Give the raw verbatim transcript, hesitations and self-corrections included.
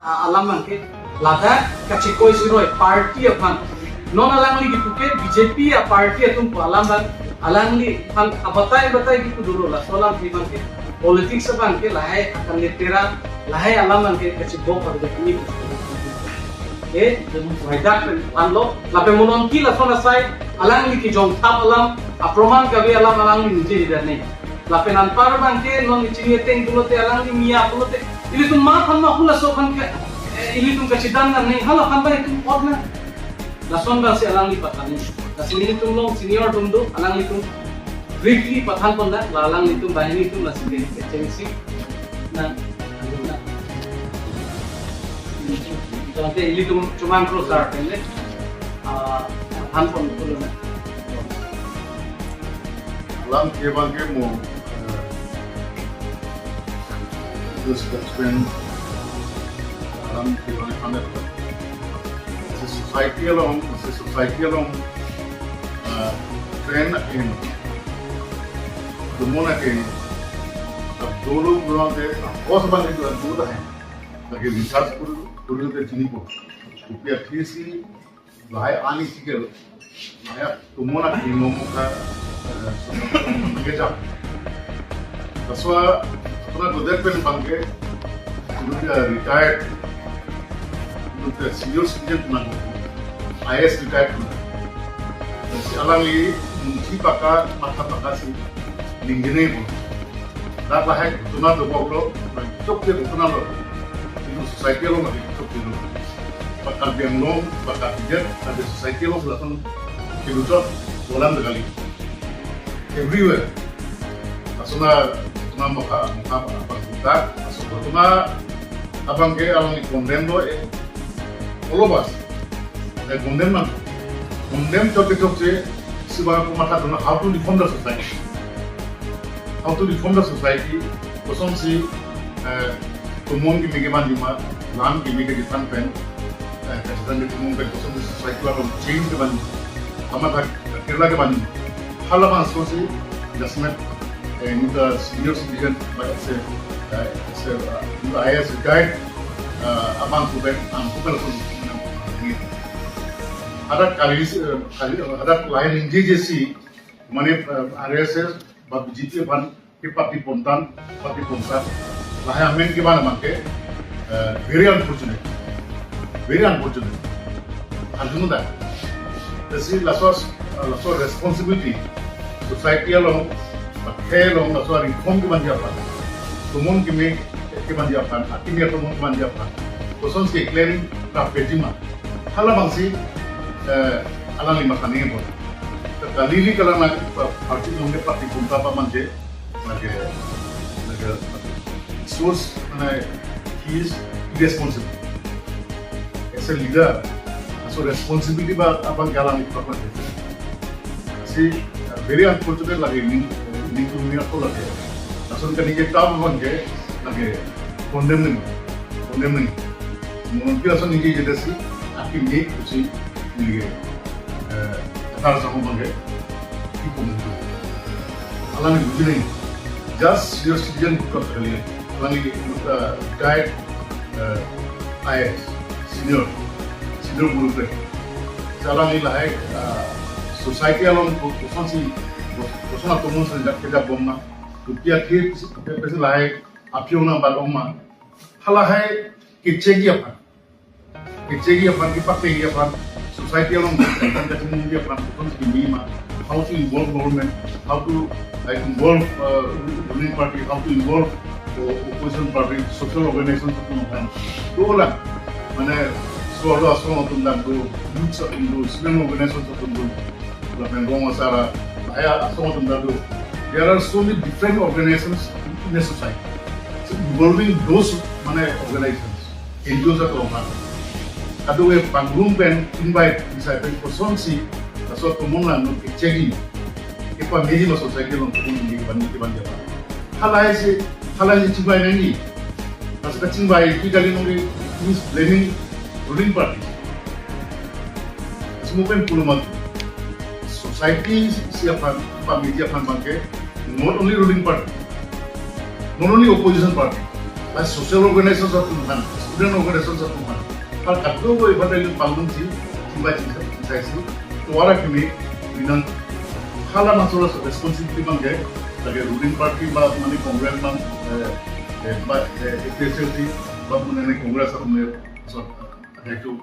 A-, alam abangke ladak kachekoi siroi party aphan. Non alangli kipu ke B J P a-party atum pu alam abang, alangliphan abatai batai kipu dolo, laso alam abangke politics abangke lahai akan litera, lahai alam abangke kachibok pada kini. Eh, waidak pen aphanlo, lapen monongki lason asai, alangli kijongthap alam, aproman kave alam alangli ningje dan ne. Lapen anpar abangke non chini ateng pulote alangli mia pulote. Ilitum ma aphan ma hula so aphan ke, eh, ilitum kachidam nang ne, hala aphan ba itum ot na. Lason abangsi alangli pathan ne. Lasi ilitum along senior atum do, alanglitum briefly pathan pon na, la alanglitum banghini atum lasi ke, ke chengsi. Na, na. Tangte ilitum chomang kro sar pen le. Ah, pathan pon pulo na. Alam ke abangke mo, eh, discussion, alam ke abangke kami, si society along, si society along, eh, trend ahin, tumon ahin, dolo pulote, bos abang itu dolo ahin. Lagi research kuru, kuru te chinipo. Kopi athisi, lahai ani sikel, lahai tumon ahin nom ka, eh, kejam. Laso apuna godet pen abangke, itu dia retired, itu dia senior citizen puna, I A S retired puna. Si alangli, mungkin paka, mata paka si, ninggene po. Dak lahai ghotona doboklo, chokche ghotona lo. Itu society along lagi chokche lo. Pakar biang long, pakar bijet, ada society along langsung kelucut, bolam sekali. Everywhere. Langsung na, na maka, maka, apa, dak, langsung ghotona, abangke alangli condemn lo, eh, all of us. Eh, condemn nang. Condemn chokche chokche, si abang ko matha dona, how to reform the society. How to reform the society, kosonsi, eh, tumon kimi kevanji ma, lam kimi kejithan pen, eh, kejithan ke tumon pen, kosonsi society along change kevanji, amat thak, kerla kevanji. Hala abang kosonsi, jasmet, eh, inut a senior citizen, ba ese, eh, ese, eh, inut a I A S retired, eh, abang kuben, ang kuben pun, hadak kali, eh, kali, eh, hadak lahai ningjejesi, mane, eh, R S S ba B J P aphan ke party pontan, party pontan. Lahai amen kevan abangke, eh, very unfortunate. Very unfortunate. Arjun da. Lasi laso, laso responsibility, society along, pathai along, laso reform kevanji aphan, tumon kimi kevanji aphan, akimi tumon kevanji aphan, kosonsi claim rap keji ma. Hala abangsi, eh, alangli matha nangpo. Kali ili kalang na, pa-, party along ke party ponta pa manje, lagi, lagi, source, mane, he is irresponsible. As a leader, so responsibility ba abang galang itu apa? Si, uh, very unfortunate lagi ini, ini dunia ko lagi. Lason kani ke tam abangke, lagi condemn nang, condemn nang. Mungkin lason ini jadi si, akimi, si, ini, eh, atar sama abangke. Alangli bujine. Just senior citizen kok kali. Alangli, uh, retired, uh, I A S, senior, senior guru pe. Alangli lahai, uh, society along ko-, kosonsi, koson atumon si jak kejak bom ma. Kopi athisi, kopi athisi lahai aphi-o nang bat-ong ma. Halahai kechegi aphan. Kechegi aphan, kepakegi aphan, society along, kachimungji aphan, kosonsi kimi ma, how to involve government, how to, like, involve, uh, ruling party, how to involve, uh, opposition party, social organizations atum aphan. Dolang, mane, so-arlo asong atum dang do, youths atum do, student organizations atum do, lapen rong asar, aya asong atum dang do. There are so many different organizations in a society. So involving those, mane, organizations. N G Os atum aphan. Kadokave pangrum pen invite, isai pen kosonsi, laso atumon lang no kechegi. Kepameji ma society along tumon ini kevan, kevan japa. Halahai si, halahai si chingvai nangji. Laso kachingvai ke kali nangji, is blaming ruling party. Semua pen pulo mat. Society si aphan, pameji aphan abangke, not only ruling party, not only opposition party, but social organizations atum aphan, Student organization sa tuhan. Hal kadokave iba tadi panggung si, iba chingsa chingsa si. Tuara kami, minang hala masalah responsibility bangke, lagi ruling party ba mane Congress bang, eh, eh, ba, eh, A P H L C, ba mane Congress apa mane, so, eh, itu